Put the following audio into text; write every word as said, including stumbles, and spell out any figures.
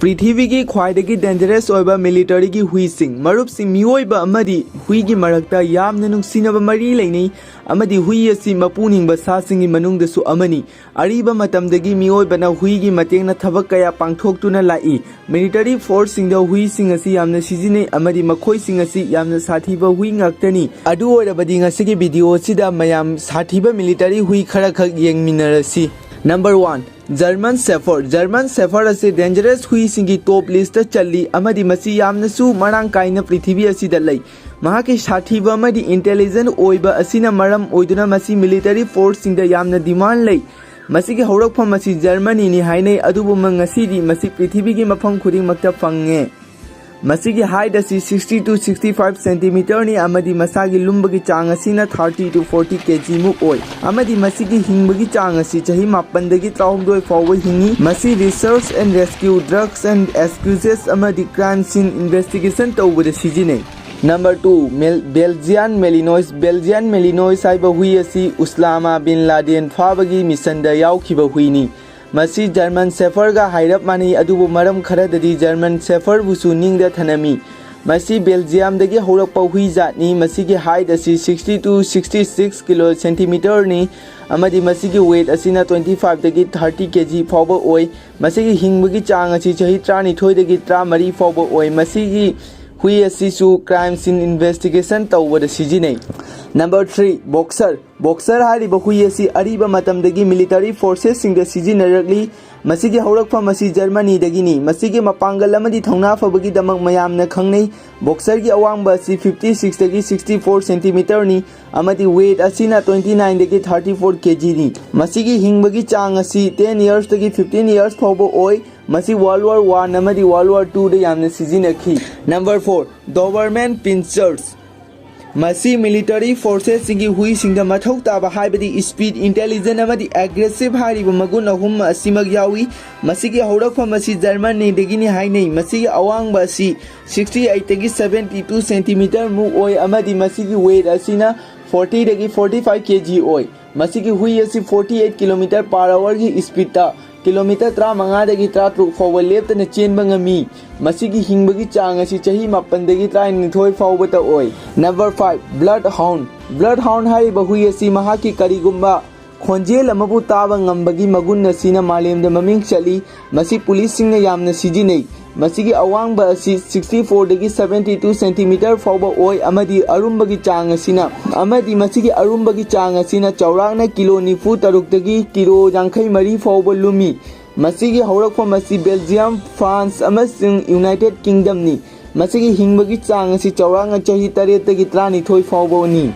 ꯄ꯭ꯔꯤꯊꯤꯕꯤꯒꯤ ꯈ꯭ꯋꯥꯏꯗꯒꯤ ꯗꯦꯟꯖꯔꯁ ꯑꯣꯏꯕ ꯃꯤꯂꯤꯇꯔꯤꯒꯤ ꯍꯨꯏꯁꯤꯡ꯫ ꯃꯔꯨꯞꯁꯤꯡ, ꯃꯤꯑꯣꯏꯕ ꯑꯃꯗꯤ ꯍꯨꯏꯒꯤ ꯃꯔꯛꯇ ꯌꯥꯝꯅ ꯅꯨꯡꯁꯤꯅꯕ ꯃꯔꯤ ꯂꯩꯅꯩ, ꯑꯃꯗꯤ ꯍꯨꯏ ꯑꯁꯤ ꯃꯄꯨ ꯅꯤꯡꯕ ꯁꯥꯁꯤꯡꯒꯤ ꯃꯅꯨꯡꯗꯁꯨ ꯑꯃꯅꯤ꯫ ꯑꯔꯤꯕ ꯃꯇꯝꯗꯒꯤ ꯃꯤꯑꯣꯏꯕꯅ ꯍꯨꯏꯒꯤ ꯃꯇꯦꯡꯅ ꯊꯕꯛ ꯀꯌꯥ ꯄꯥꯡꯊꯣꯛꯇꯨꯅ ꯂꯥꯛꯏ꯫ ꯃꯤꯂꯤꯇꯔꯤ ꯐꯣꯔꯁꯁꯤꯡꯗ ꯍꯨꯏꯁꯤꯡ ꯑꯁꯤ ꯌꯥꯝꯅ ꯁꯤꯖꯤꯟꯅꯩ, ꯑꯃꯗꯤ ꯃꯈꯣꯏꯁꯤꯡ ꯑꯁꯤ ꯌꯥꯝꯅ ꯁꯥꯊꯤꯕ ꯍꯨꯏ ꯉꯥꯛꯇꯅꯤ꯫ ꯑꯗꯨ ꯑꯣꯏꯔꯕꯗꯤ ꯉꯁꯤꯒꯤ ꯚꯤꯗꯤꯑꯣ ꯑꯁꯤꯗ ꯃꯌꯥꯝ ꯁꯥꯊꯤꯕ ꯃꯤꯂꯤꯇꯔꯤ ꯍꯨꯏ ꯈꯔꯈꯛ ꯌꯦꯡꯃꯤꯟꯅꯔꯁꯤ꯫ Number one, German shepherd. German shepherd ꯑꯁꯤ ꯗꯦꯟꯖꯔꯁ ꯍꯨꯏꯁꯤꯡꯒꯤ ꯇꯣꯞ ꯂꯤꯁꯇ ꯆꯜꯂꯤ, ꯑꯃꯗꯤ ꯃꯁꯤ ꯌꯥꯝꯅꯁꯨ ꯃꯔꯥꯡ ꯀꯥꯏꯅ ꯄ꯭ꯔꯤꯊꯤꯕꯤ ꯑꯁꯤꯗ ꯂꯩ꯫ ꯃꯍꯥꯛꯀꯤ ꯁꯥꯊꯤꯕ ꯑꯃꯗꯤ ꯏꯟꯇꯦꯂꯤꯖꯦꯟ ꯑꯣꯏꯕ ꯑꯁꯤꯅ ꯃꯔꯝ ꯑꯣꯏꯗꯨꯅ ꯃꯁꯤ ꯃꯤꯂꯤꯇꯔꯤ ꯐꯣꯔꯁꯁꯤꯡꯗ ꯌꯥꯝꯅ ꯗꯤꯃꯥꯟ ꯂꯩ꯫ ꯃꯁꯤꯒꯤ ꯍꯧꯔꯛꯐꯝ ꯑꯁꯤ ꯖꯔꯃꯅꯤꯅꯤ ꯍꯥꯏꯅꯩ, ꯑꯗꯨꯕꯨ ꯉꯁꯤꯗꯤ ꯃꯁꯤ ꯄ꯭ꯔꯤꯊꯤꯕꯤꯒꯤ ꯃꯐꯝ ꯈꯨꯗꯤꯡꯃꯛꯇ ꯐꯪꯉꯦ꯫ ꯃꯁꯤꯒꯤ ꯍꯥꯏꯠ ꯑꯁꯤ sixty to sixty five ꯁꯦꯟꯇꯤꯃꯤꯇꯔꯅꯤ, ꯑꯃꯗꯤ ꯃꯁꯥꯒꯤ ꯂꯨꯝꯕꯒꯤ ꯆꯥꯡ ꯑꯁꯤꯅ thirty to forty ꯀꯦꯖꯤ ꯃꯨꯛ ꯑꯣꯏ, ꯑꯃꯗꯤ ꯃꯁꯤꯒꯤ ꯍꯤꯡꯕꯒꯤ ꯆꯥꯡ ꯑꯁꯤ ꯆꯍꯤ ꯃꯥꯄꯟꯗꯒꯤ ꯇꯔꯥꯍꯨꯝꯗꯣꯏ ꯐꯥꯎꯕ ꯍꯤꯡꯉꯤ꯫ ꯃꯁꯤ research and rescue, drugs and excuses, ꯑꯃꯗꯤ ꯀ꯭ꯔꯥꯏꯝ ꯁꯤꯟ ꯏꯟꯚꯦꯁꯇꯤꯒꯦꯁꯟ ꯇꯧꯕꯗ ꯁꯤꯖꯤꯟꯅꯩ꯫ ꯅꯝꯕꯔ ꯇꯨ, ꯃꯦꯜ-, ꯕꯦꯜꯖꯤꯌꯥꯟ ꯃꯦꯂꯤꯅꯣꯏꯁ꯫ ꯕꯦꯜꯖꯤꯌꯥꯟ ꯃꯦꯂꯤꯅꯣꯏꯁ ꯍꯥꯏꯕ ꯍꯨꯏ ꯑꯁꯤ ꯎꯁꯂꯥꯃꯥ ꯕꯤꯟ ꯂꯥꯗꯦꯟ ꯐꯥꯕꯒꯤ ꯃꯤꯁꯟꯗ ꯌꯥꯎꯈꯤꯕ ꯍꯨꯏꯅꯤ꯫ ꯃꯁꯤ ꯖꯔꯃꯟ ꯁꯦꯐꯔꯒ ꯍꯥꯏꯔꯞ ꯃꯥꯟꯅꯩ, ꯑꯗꯨꯕꯨ ꯃꯔꯝ ꯈꯔꯗꯗꯤ ꯖꯔꯃꯟ ꯁꯦꯐꯔꯕꯨꯁꯨ ꯅꯤꯡꯗ ꯊꯅꯝꯃꯤ꯫ ꯃꯁꯤ ꯕꯦꯜꯖꯤꯌꯝꯗꯒꯤ ꯍꯧꯔꯛꯄ ꯍꯨꯏ ꯖꯥꯠꯅꯤ꯫ ꯃꯁꯤꯒꯤ ꯍꯥꯏꯠ ꯑꯁꯤ sixty to sixty six kilo ꯁꯦꯟꯇꯤꯃꯤꯇꯔꯅꯤ, ꯑꯃꯗꯤ ꯃꯁꯤꯒꯤ ꯋꯦꯠ ꯑꯁꯤꯅ twenty five ꯗꯒꯤ thirty ꯀꯦꯖꯤ ꯐꯥꯎꯕ ꯑꯣꯏ꯫ ꯃꯁꯤꯒꯤ ꯍꯤꯡꯕꯒꯤ ꯆꯥꯡ ꯑꯁꯤ ꯆꯍꯤ ꯇꯔꯥꯅꯤꯊꯣꯏꯗꯒꯤ ꯇꯔꯥꯃꯔꯤ ꯐꯥꯎꯕ ꯑꯣꯏ꯫ ꯃꯁꯤꯒꯤ ꯍꯨꯏ ꯑꯁꯤꯁꯨ ꯀ꯭ꯔꯥꯏꯝ ꯁꯤꯟ ꯏꯟꯚꯦꯁꯇꯤꯒꯦꯁꯟ ꯇꯧꯕꯗ ꯁꯤꯖꯤꯟꯅꯩ꯫ Number three, boxer. ꯕꯣꯛꯁꯔ ꯍꯥꯏꯔꯤꯕ ꯍꯨꯏ ꯑꯁꯤ ꯑꯔꯤꯕ ꯃꯇꯝꯗꯒꯤ ꯃꯤꯂꯤꯇꯔꯤ ꯐꯣꯔꯁꯦꯁꯁꯤꯡꯗ ꯁꯤꯖꯤꯟꯅꯔꯛꯂꯤ꯫ ꯃꯁꯤꯒꯤ ꯍꯧꯔꯛꯐꯝ ꯑꯁꯤ ꯖꯔꯃꯅꯤꯗꯒꯤꯅꯤ꯫ ꯃꯁꯤꯒꯤ ꯃꯄꯥꯡꯒꯜ ꯑꯃꯗꯤ ꯊꯧꯅꯥ ꯐꯕꯒꯤꯗꯃꯛ ꯃꯌꯥꯝꯅ ꯈꯪꯅꯩ꯫ ꯕꯣꯛꯁꯔꯒꯤ ꯑꯋꯥꯡꯕ ꯑꯁꯤ fifty six ꯗꯒꯤ sixty four ꯁꯦꯟꯇꯤꯃꯤꯇꯔꯅꯤ, ꯑꯃꯗꯤ ꯋꯦꯠ ꯑꯁꯤꯅ twenty nine ꯗꯒꯤ thirty four ꯀꯦꯖꯤꯅꯤ꯫ ꯃꯁꯤꯒꯤ ꯍꯤꯡꯕꯒꯤ ꯆꯥꯡ ꯑꯁꯤ ten years ꯗꯒꯤ fifteen years ꯐꯥꯎꯕ ꯑꯣꯏ꯫ ꯃꯁꯤ World War One ꯑꯃꯗꯤ World War Two ꯗ ꯌꯥꯝꯅ ꯁꯤꯖꯤꯟꯅꯈꯤ꯫ Number four, Doberman pinschers. ꯃꯁꯤ ꯃꯤꯂꯤꯇꯔꯤ ꯐꯣꯔꯁꯦꯁꯁꯤꯡꯒꯤ ꯍꯨꯏꯁꯤꯡꯗ ꯃꯊꯧ ꯇꯥꯕ, ꯍꯥꯏꯕꯗꯤ ꯁ꯭ꯄꯤꯗ, ꯏꯟꯇꯦꯂꯤꯖꯦꯟ ꯑꯃꯗꯤ ꯑꯦꯒ꯭ꯔꯦꯁꯤꯚ ꯍꯥꯏꯔꯤꯕ ꯃꯒꯨꯟ ꯑꯍꯨꯝ ꯑꯁꯤꯃꯛ ꯌꯥꯎꯏ꯫ ꯃꯁꯤꯒꯤ ꯍꯧꯔꯛꯐꯝ ꯑꯁꯤ ꯖꯔꯃꯅꯤꯗꯒꯤꯅꯤ ꯍꯥꯏꯅꯩ꯫ ꯃꯁꯤꯒꯤ ꯑꯋꯥꯡꯕ ꯑꯁꯤ sixty eight ꯗꯒꯤ seventy two ꯁꯦꯟꯇꯤꯃꯤꯇꯔ ꯃꯨꯛ ꯑꯣꯏ, ꯑꯃꯗꯤ ꯃꯁꯤꯒꯤ ꯋꯦꯠ ꯑꯁꯤꯅ forty ꯗꯒꯤ forty five ꯀꯦꯖꯤ ꯑꯣꯏ꯫ ꯃꯁꯤꯒꯤ ꯍꯨꯏ ꯑꯁꯤ forty eight kilometer per hour ꯒꯤ ꯁ꯭ꯄꯤꯗꯇ ꯀꯤꯂꯣꯃꯤꯇꯔ ꯇꯔꯥꯃꯉꯥꯗꯒꯤ ꯇꯔꯥꯇꯔꯨꯛ ꯐꯥꯎꯕ ꯂꯦꯞꯇꯅ ꯆꯦꯟꯕ ꯉꯝꯃꯤ꯫ ꯃꯁꯤꯒꯤ ꯍꯤꯡꯕꯒꯤ ꯆꯥꯡ ꯑꯁꯤ ꯆꯍꯤ ꯃꯥꯄꯟꯗꯒꯤ ꯇꯔꯥꯅꯤꯊꯣꯏ ꯐꯥꯎꯕꯇ ꯑꯣꯏ꯫ Number five, bloodhound. Bloodhound ꯍꯥꯏꯔꯤꯕ ꯍꯨꯏ ꯑꯁꯤ ꯃꯍꯥꯛꯀꯤ ꯀꯔꯤꯒꯨꯝꯕ ꯈꯣꯟꯖꯦꯜ ꯑꯃꯕꯨ ꯇꯥꯕ ꯉꯝꯕꯒꯤ ꯃꯒꯨꯟ ꯑꯁꯤꯅ ꯃꯥꯂꯦꯝꯗ ꯃꯃꯤꯡ ꯆꯠꯂꯤ꯫ ꯃꯁꯤ ꯄꯨꯂꯤꯁꯁꯤꯡꯅ ꯌꯥꯝꯅ ꯁꯤꯖꯤꯟꯅꯩ꯫ ꯃꯁꯤꯒꯤ ꯑꯋꯥꯡꯕ ꯑꯁꯤ sixty fourꯗꯒꯤ seventy two centimeter ꯐꯥꯎꯕ ꯑꯣꯏ ꯑꯃꯗꯤ ꯑꯔꯨꯝꯕꯒꯤ ꯆꯥꯡ ꯑꯁꯤꯅ ꯑꯃꯗꯤ ꯃꯁꯤꯒꯤ ꯑꯔꯨꯝꯕꯒꯤ ꯆꯥꯡ ꯑꯁꯤꯅ ꯆꯥꯎꯔꯥꯛꯅ ꯀꯤꯂꯣ ꯅꯤꯐꯨ ꯇꯔꯨꯛꯇꯒꯤ ꯀꯤꯂꯣ ꯌꯥꯡꯈꯩ ꯃꯔꯤ ꯐꯥꯎꯕ ꯂꯨꯝꯃꯤ꯫ ꯃꯁꯤꯒꯤ ꯍꯧꯔꯛꯐꯝ ꯑꯁꯤ ꯕꯦꯜꯖꯤꯌꯝ, ꯐ꯭ꯔꯥꯟꯁ ꯑꯃꯁꯨꯡ ꯌꯨꯅꯥꯏꯇꯦꯗ ꯀꯤꯡꯗꯝꯅꯤ꯫ ꯃꯁꯤꯒꯤ ꯍꯤꯡꯕꯒꯤ ꯆꯥꯡ ꯑꯁꯤ ꯆꯥꯎꯔꯥꯛꯅ ꯆꯍꯤ ꯇꯔꯦꯠꯇꯒꯤ ꯇꯔꯥꯅꯤꯊꯣꯏ ꯐꯥꯎꯕꯅꯤ꯫